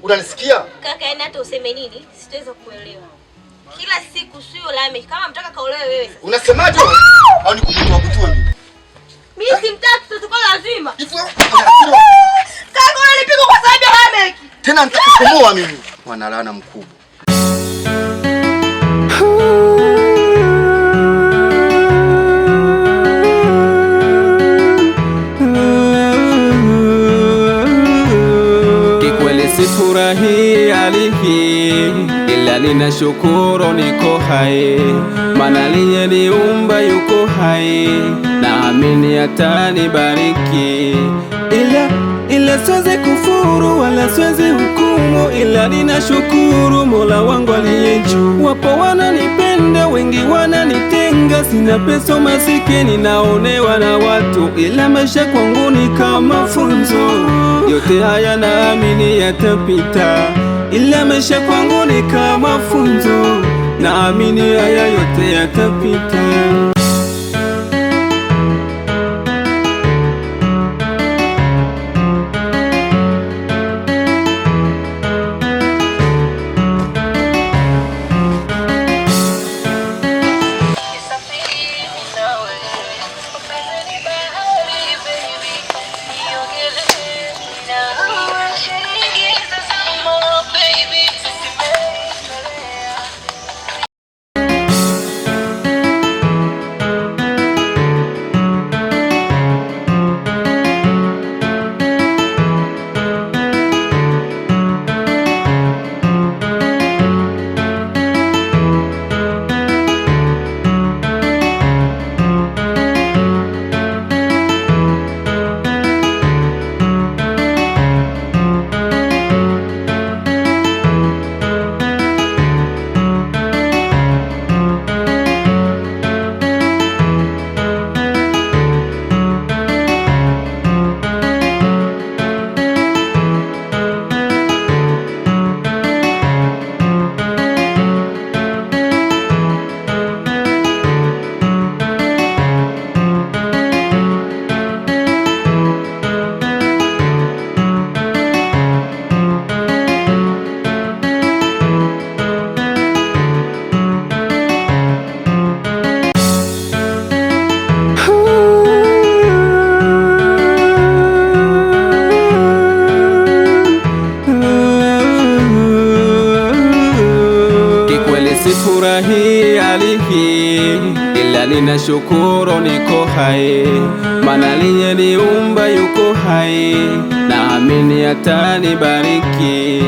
Unanisikia? Kaka, yani hata useme nini, sitaweza kuelewa. Kila siku sio Lame. Kama mtaka kaolewe wewe sasa. Unasemaje? Au nikukutoa kutua mimi? Mimi simtaki, tutakuwa lazima. Kaka, unanipiga kwa sababu ya Lame. Tena nitakukomoa mimi. Mwana mkubwa. Sifurahi hali hii, ila ninashukuru niko hai, maana aliyeniumba yuko hai, naamini atanibariki. Ila siwezi kufuru wala siwezi hukumu, ila ninashukuru Mola wangu aliye juu. Wapo wananipenda, wengi wananitenga, sina pesa masikini, naonewa na watu, ila maisha kwangu ni kama funzo. Yote haya naamini yatapita, ila maisha kwangu ni kama funzo, naamini haya yote yatapita. Sifurahi hali hii, ila ninashukuru niko hai, maana aliyeniumba yuko hai, naamini atanibariki.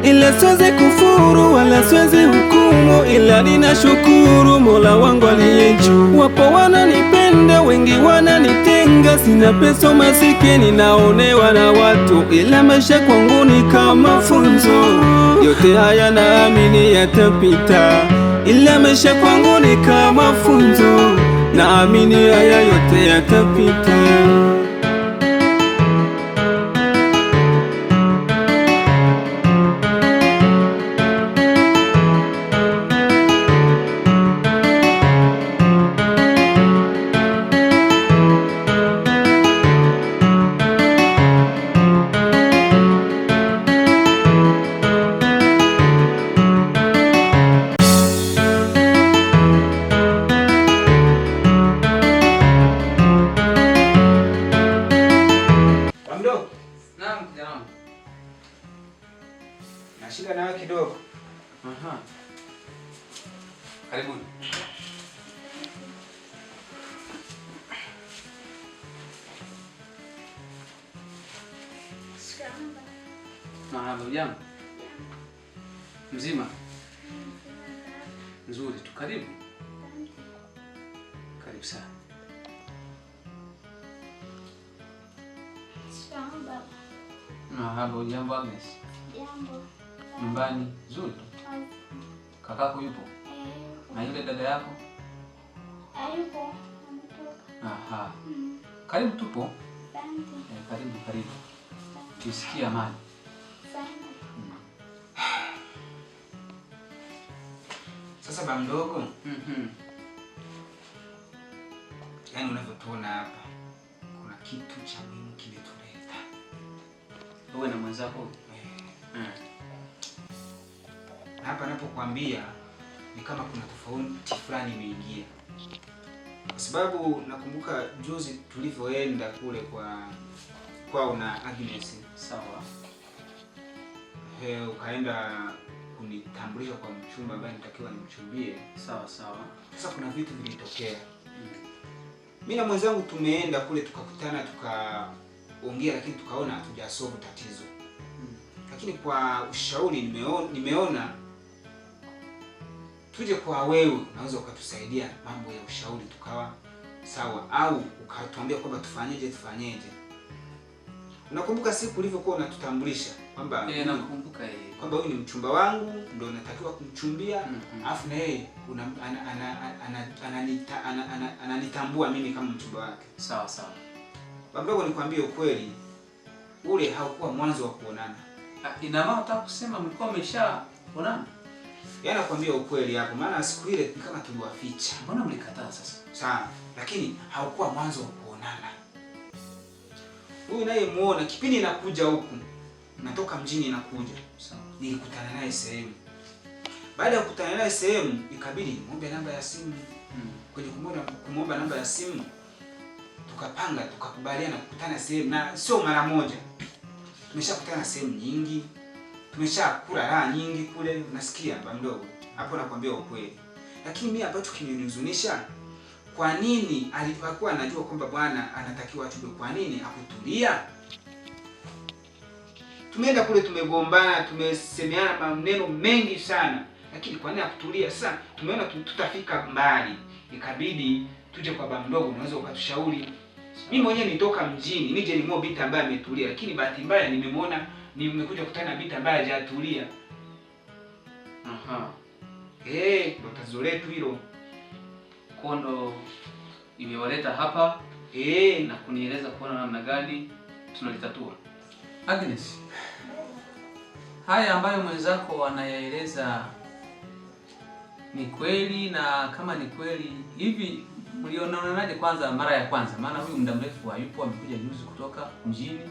Ila siwezi kufuru wala siwezi hukumu, ila ninashukuru Mola wangu aliye juu. Wapo wananipenda, wengi wananitenga, sina pesa masikini, naonewa na watu, ila maisha kwangu ni kama funzo. Yote haya naamini yatapita, ila maisha kwangu ni kama funzo, naamini haya yote yatapita. Nashika nawe kidogo. Aha. Karibuni. Marhaba, hujambo? Mzima? Nzuri tu, karibu. Karibu sana. Marhaba, hujambo Agnes? Jambo. Nyumbani nzuri tu. Kakako yupo? Na yule dada yako? Hayupo. Aha. Karibu tupo. Asante. Karibu karibu. Tusikie amani. Asante. Sasa ba mdogo. Yaani unavyotuona hapa kuna kitu cha muhimu kimetuleta. Wewe na mwenzako? Hapa napokuambia ni kama kuna tofauti fulani imeingia. Kwa sababu nakumbuka juzi tulivyoenda kule kwao na Agnes. Sawa. Ukaenda kunitambulisha kwa mchumba ambaye nitakiwa nimchumbie. Sawa sawa. Sasa kuna vitu vilitokea. Mimi na mwenzangu tumeenda kule tukakutana tukaongea, lakini tukaona hatujasolve tatizo. Lakini kwa ushauri nimeona tuje kwa wewe, unaweza ukatusaidia mambo ya ushauri tukawa sawa, au ukatuambia kwamba tufanyeje. Unakumbuka siku ulivyokuwa unatutambulisha kwamba nakumbuka kwamba huyu ni mchumba wangu ndio natakiwa kumchumbia, alafu na yeye ananitambua mimi kama mchumba wake. Sawa sawa. Baba, nikwambie ukweli, ule haukuwa mwanzo wa kuonana. Ina maana unataka kusema mlikuwa mmeshaonana? Yaani nakwambia ukweli hapo, maana siku ile ni kama tuliwaficha. Mbona mlikataa sasa? Sawa, lakini haukuwa mwanzo wa kuonana. Huyu naye muona kipindi nakuja huku, natoka mjini nakuja. Sawa. Nilikutana naye sehemu. Baada ya kukutana naye sehemu, ikabidi nimuombe namba ya simu. Kwenye kumuomba namba ya simu, tukapanga tukakubaliana kukutana sehemu, na sio mara moja. Tumeshakutana sehemu nyingi. Tumeshakula raha nyingi kule, unasikia baba mdogo. Hapo nakwambia ukweli. Lakini mimi ambacho kimenihuzunisha, kwa nini alikuwa anajua kwamba bwana anatakiwa achumbe, kwa nini hakutulia? Tumeenda kule tumegombana, tumesemeana maneno mengi sana, lakini kwa nini hakutulia? Sasa tumeona tutafika mbali, ikabidi tuje kwa baba mdogo, unaweza ukatushauri. Mimi mwenyewe nitoka mjini nije nimuone binti ambaye ametulia, lakini bahati mbaya nimemwona, nimekuja kukutana na binti ambaye hajatulia. Aha. Ndio tatizo letu hilo. Kondo imewaleta hapa na kunieleza kuona namna gani tunalitatua. Agnes, haya ambayo mwenzako anayaeleza ni kweli? Na kama ni kweli, hivi mlionanaje kwanza mara ya kwanza? Maana huyu muda mrefu hayupo, amekuja juzi kutoka mjini.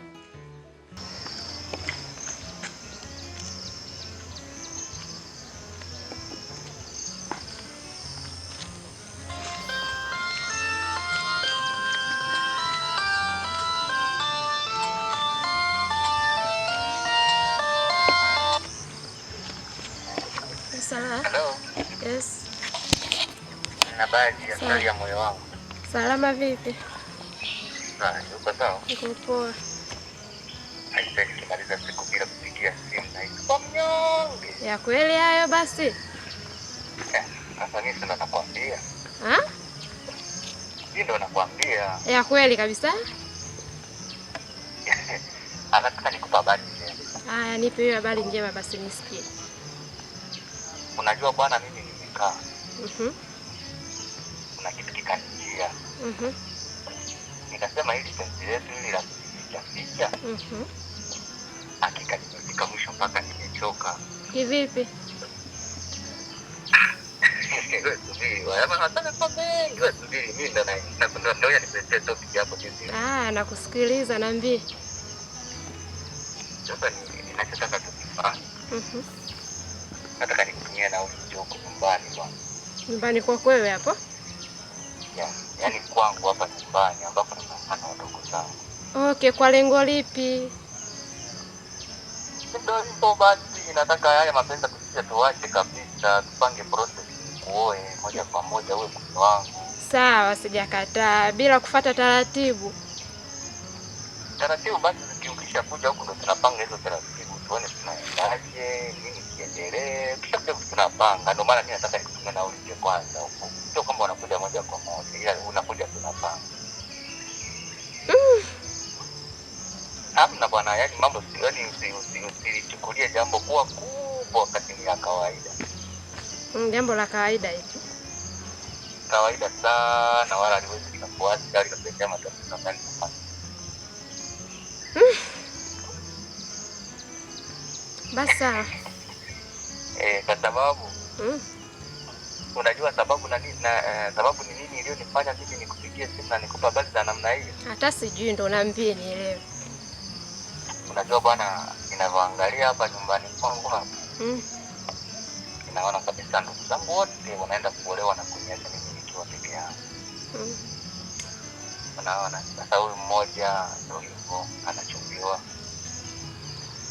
Hello. Yes. Habari ya hali ya moyo wangu. Salama vipi? Uko sawa? Niko poa. Haistahili kumaliza siku bila kupigia simu na iko mnyonge. Ya kweli hayo basi? Sasa mimi sina nakwambia. Ah? Mimi ndo nakwambia. Ya kweli kabisa? Anataka nikupa habari njema. Haya, nipe hiyo habari njema basi nisikie. Unajua bwana, mimi nimekaa. Kuna kitu kikanijia. Nikasema hili penzi letu hili la kuficha ficha. Hakika nimefika mwisho mpaka nimechoka. Kivipi? Wewe subiri, wewe unataka kwa mengi, wewe subiri, mimi ndo na ndo nikuletee topic hapo jinsi. Ah, nakusikiliza, niambie. Sasa ninachotaka tukifanye. Nataka nikutumie nauli huko nyumbani bwana. Nyumbani kwako wewe hapo? Yaani kwangu hapa nyumbani ambapo nina wadogo zangu. Okay, kwa lengo lipi? Ndio hivyo basi, nataka haya mapenzi tusije tuache kabisa, tupange process kuoe moja kwa moja uwe mke wangu. Sawa, sijakataa bila kufuata taratibu. Taratibu basi zikiukisha kuja huku ndo tunapanga hizo taratibu, tuone tunaendaje, nini kiendelee. Kisha kuja tunapanga. Ndio maana mimi nataka nikutumie nauli kwanza huku. Sio kwamba unakuja moja kwa moja, ila unakuja tunapanga. Hamna bwana, yaani mambo si, yaani usilichukulie jambo kuwa kubwa wakati ni ya kawaida. Jambo la kawaida hili. Kawaida sana, wala haliwezi likakuacha au likakuletea matatizo ndani ya familia. Basi sawa. Kwa sababu unajua sababu na nini, na sababu ni nini iliyonifanya mimi nikupigie simu na nikupa habari za namna hiyo? Hata sijui, ndo niambie nielewe. Unajua bwana, ninavyoangalia hapa nyumbani kwangu hapa, ninaona kabisa ndugu zangu wote wanaenda kuolewa na kuniacha mimi nikiwa peke yangu. Unaona, sasa huyu mmoja ndio hivyo anachumbiwa,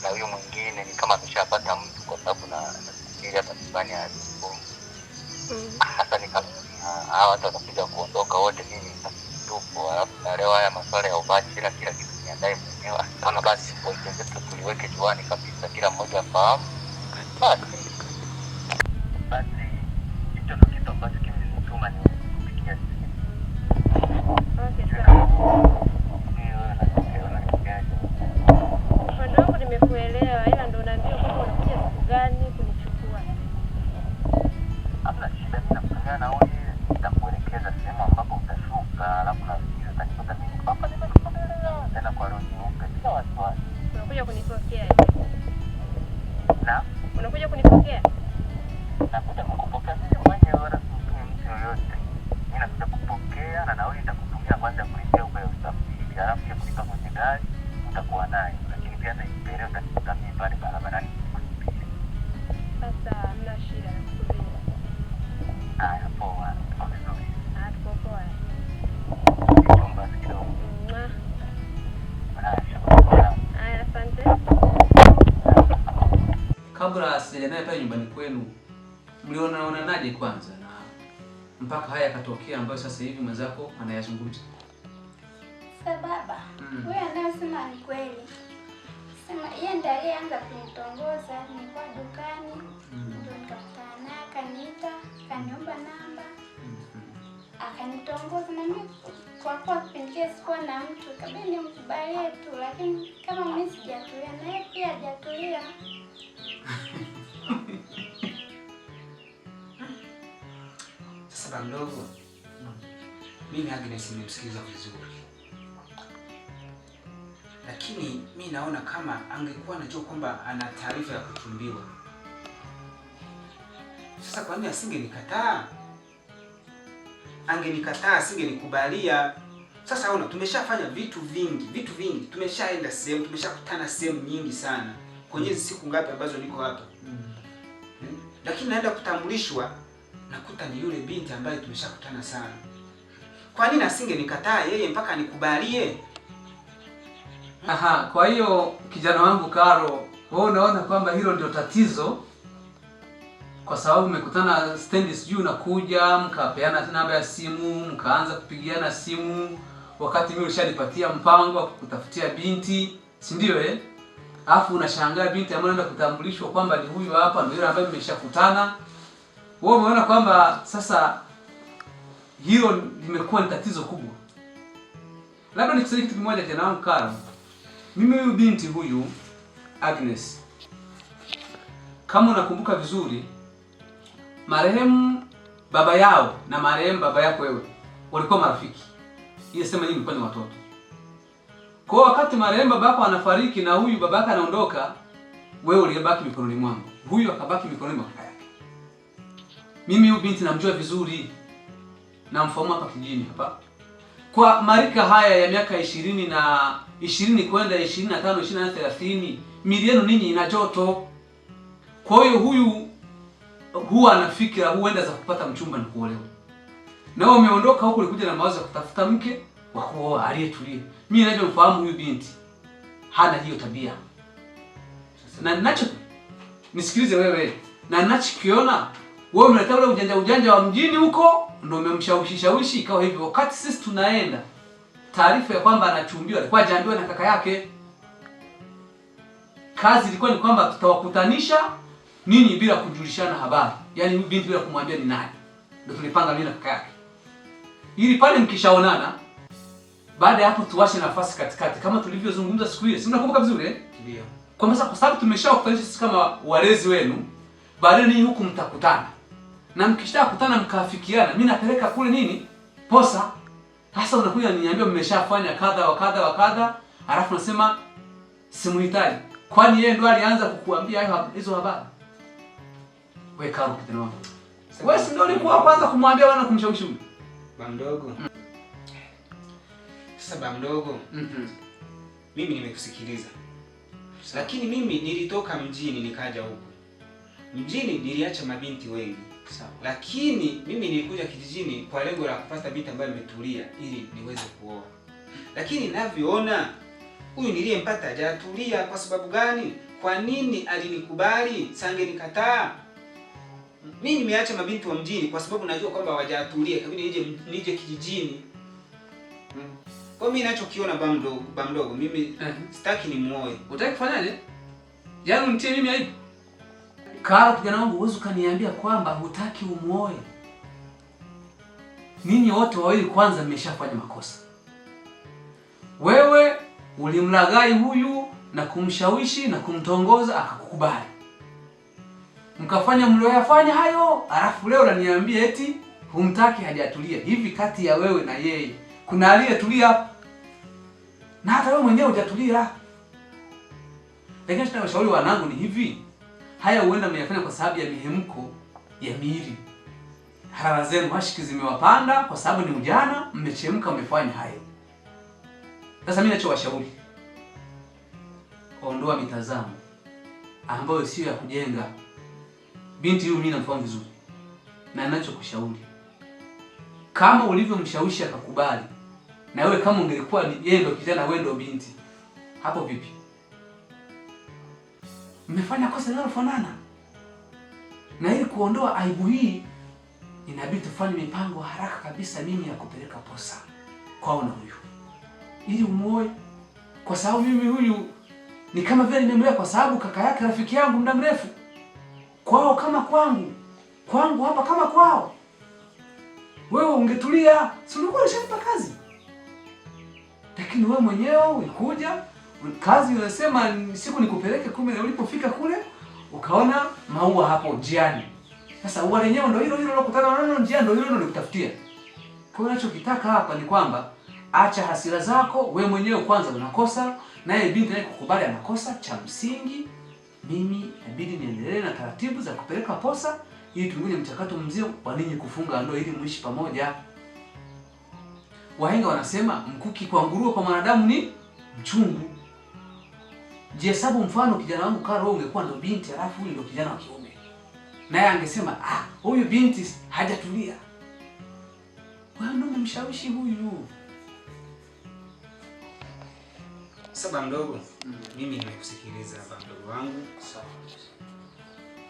na huyu mwingine ni kama ameshapata mtu, kwa sababu na nafikiri hapa nyumbani alipo. Sasa hawa watu watakuja kuondoka wote, mimi tupo, alafu na leo haya masuala ya ubachela, kila kitu niandae mwenyewe. Naona basi pointi zetu tuliweke juani kabisa, kila mmoja afahamu. Basi hicho ndo kitu ambacho kimenituma nikupigia simu. Okay, sawa. Sijui wewe unasikiaje? Upande wangu nimekuelewa, ila ndo unaambia kwamba unakuja siku gani kunichukua. Hamna shida, mimi nakutumia nauli, nitakuelekeza sehemu ambapo utashuka, alafu nafikiri utanikuta mimi hapa nimekusogelea tena kwa roho nyeupe bila wasiwasi. Unakuja kunipokea? Na Unakuja kunipokea? nakuja kukupokea mimi mwenyewe, wala simtumi mtu yoyote. Mimi nakuja kupokea na nauli nitakutumia kwanza kulipia huko ya usafiri, alafu ya kulipa kwenye gari utakuwa nayo, lakini pia hata ikipelea utanikuta mimi pale barabarani nikusubiri. Sasa hamna shida, nakusubiri. Haya, poa, tuko vizuri. Ah, tuko poa. Chumba kidogo. Mwah. Haya, shukrani. Haya, asante. Kabla sijaja naye pale nyumbani kwenu, mlionaonanaje kwanza na mpaka haya yakatokea ambayo sasa hivi mwenzako anayazungumza? Sasa baba, huyo anayosema ni kweli. Sema yeye ndiye aliyeanza kunitongoza, nilikuwa dukani, ndio nikakutana naye, akaniita, akaniomba namba, akanitongoza na mimi kwa kuwa kipindi kile sikuwa na mtu, ikabidi nimkubalie tu, lakini kama mimi sijatulia na yeye pia hajatulia. Sasa ba mdogo, mimi Agnes nimemsikiliza vizuri, lakini mi naona kama angekuwa anajua kwamba ana taarifa ya kuchumbiwa, sasa kwa nini asingenikataa? Angenikataa, asingenikubalia. Sasa ona, tumeshafanya vitu vingi, vitu vingi, tumeshaenda sehemu, tumeshakutana sehemu nyingi sana kwenye hizi siku ngapi ambazo niko hapa. Lakini naenda kutambulishwa nakuta ni yule binti ambaye tumeshakutana sana. Kwa nini asingenikataa yeye mpaka nikubalie? Aha, kwa hiyo kijana wangu Karo, wewe unaona kwamba hilo ndio tatizo, kwa sababu mmekutana stendi, sijui unakuja, mkapeana namba ya simu, mkaanza kupigiana simu, wakati mimi ulishanipatia mpango wa kukutafutia binti, si ndio eh? Alafu unashangaa binti ambaye anaenda kutambulishwa kwamba ni huyu hapa, ndio yule ambaye mmeshakutana. Wewe umeona kwamba sasa hilo limekuwa ni tatizo kubwa. Labda nikusaidie kitu kimoja kijana wangu Karo. Mimi huyu binti huyu Agnes, kama unakumbuka vizuri, marehemu baba yao na marehemu baba yako wewe walikuwa marafiki. Ile sema nyinyi mlikuwa ni watoto. Kwa hiyo wakati marehemu baba yako anafariki na huyu baba yako anaondoka, wewe ulibaki mikononi mwangu, huyu akabaki mikononi mwa kaka yake. Mimi huyu binti namjua vizuri, namfahamu hapa kijijini hapa. Kwa marika haya ya miaka 20 kwenda 25, 24, 30, miili yenu ninyi ina joto. Kwa hiyo huyu huwa ana fikra huenda za kupata mchumba na kuolewa. Na wewe umeondoka huko ulikuja na mawazo ya kutafuta mke wa kuoa aliyetulia. Mimi ninavyomfahamu huyu binti hana hiyo tabia. Na ninacho nisikilize wewe, na ninachokiona wewe umeleta ule ujanja ujanja wa mjini huko, ndio umemshawishi shawishi ikawa hivyo. Wakati sisi tunaenda, taarifa ya kwamba anachumbiwa alikuwa hajaambiwa na kaka yake. Kazi ilikuwa ni kwamba tutawakutanisha ninyi bila kujulishana habari, yaani huyu binti bila kumwambia ni nani. Ndio tulipanga mimi na kaka yake, ili pale mkishaonana, baada ya hapo tuwashe nafasi katikati kama tulivyozungumza siku ile, si mnakumbuka vizuri eh? Ndio. Kwa sasa, kwa sababu tumeshawakutanisha sisi kama walezi wenu, baadaye ninyi huku mtakutana, na mkishakutana mkaafikiana, mimi napeleka kule nini posa. Sasa unakuja niambia mmeshafanya kadha wa kadha wa kadha, alafu nasema simuhitaji. Kwani yeye ndo alianza kukuambia hayo hizo habari? Wewe Karo, kijana wangu, wewe si ndio ulikuwa kwanza kumwambia wana kumshawishi huyu? Ba mdogo. Sasa ba mdogo, mimi nimekusikiliza. Lakini mimi nilitoka mjini nikaja huku. Mjini niliacha mabinti wengi. Sawa. Lakini mimi nilikuja kijijini kwa lengo la kupata binti ambaye ametulia ili niweze kuoa. Lakini ninavyoona huyu niliyempata hajatulia. Kwa sababu gani? Kwa nini alinikubali? Sangenikataa. Mimi nimeacha mabinti wa mjini kwa sababu najua kwamba hawajatulia, kabidi nije kijijini. Kwa mimi ninachokiona bamdogo mimi sitaki nimuoe. Utaki kufanyaje? Yaani unitie mimi aibu? Karo, kijana wangu, huwezi ukaniambia kwamba hutaki umuoe. Ninyi wote wawili kwanza mmeshafanya makosa. Wewe ulimlaghai huyu na kumshawishi na kumtongoza akakukubali. Mkafanya mlioyafanya hayo, alafu leo unaniambia eti humtaki, hajatulia. Hivi kati ya wewe na yeye kuna aliyetulia? Na hata wewe mwenyewe hujatulia. Lakini tunashauri wanangu ni hivi, haya huenda mmeyafanya kwa sababu ya mihemko ya miili. Harara zenu hashiki zimewapanda kwa sababu ni ujana, mmechemka, mmefanya hayo. Sasa mimi ninachowashauri, ondoa mitazamo ambayo sio ya kujenga. Binti huyu mimi namfahamu vizuri. Na ninachokushauri, kama ulivyomshawishi akakubali, na wewe kama ungelikuwa yeye ndo kijana wewe ndo binti, hapo vipi? Mmefanya kosa linalofanana. Na ili kuondoa aibu hii, inabidi tufanye mipango haraka kabisa, mimi ya kupeleka posa kwao na huyu ili umuoe. Kwa sababu mimi huyu ni kama vile nimemlea, kwa sababu kaka yake rafiki yangu muda mrefu. Kwao kama kwangu, kwangu hapa kama kwao. Wewe ungetulia, si ulikuwa unashanipa kazi? Lakini wewe mwenyewe ulikuja kazi unasema siku nikupeleke, kumbe na ulipofika kule ukaona maua hapo njiani. Sasa ua lenyewe ndio hilo hilo ulokutana nalo njiani, ndio hilo hilo nilikutafutia. Kwa hiyo ninachokitaka hapa ni kwamba acha hasira zako, wewe mwenyewe kwanza unakosa, naye binti naye kukubali anakosa. Cha msingi mimi inabidi niendelee na taratibu za kupeleka posa ili tuingie mchakato mzima wa ninyi kufunga ndoa ili muishi pamoja. Wahenga wanasema mkuki kwa nguruwe kwa mwanadamu ni mchungu. Jihesabu mfano kijana wangu Karo, wewe ungekuwa ndo binti alafu huyu ndo kijana wa kiume. Naye angesema ah, huyu binti hajatulia. Wewe ndio umemshawishi huyu. Sasa bamdogo, mimi nimekusikiliza bamdogo wangu. Sawa.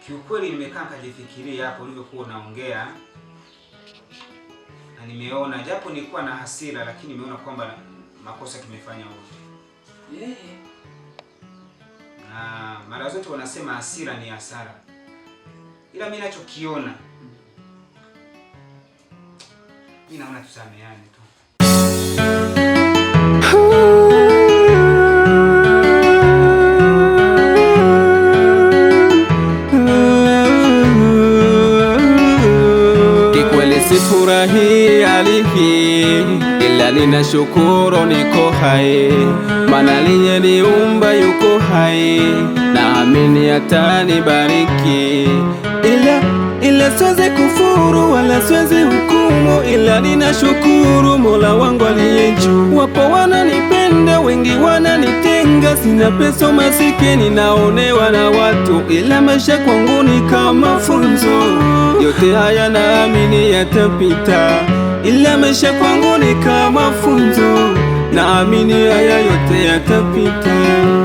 Kiukweli nimekaa nikajifikiria hapo ulivyokuwa unaongea, na nimeona japo nilikuwa na hasira, lakini nimeona kwamba makosa tumefanya wote. Na mara zote wanasema hasira ni hasara. Ila mimi ninachokiona, mimi naona tusameane tu. Kikweli sifurahi hali hii, ila ninashukuru niko hai, maana aliyeniumba yuko hai, naamini atanibariki. Ila siwezi kufuru wala siwezi hukumu, ila ninashukuru Mola wangu aliye juu. Wapo wananipenda, wengi wananitenga, sina pesa masikini naonewa na watu, ila maisha kwangu ni kama funzo. Yote haya naamini yatapita, ila maisha kwangu ni kama funzo, naamini haya yote yatapita.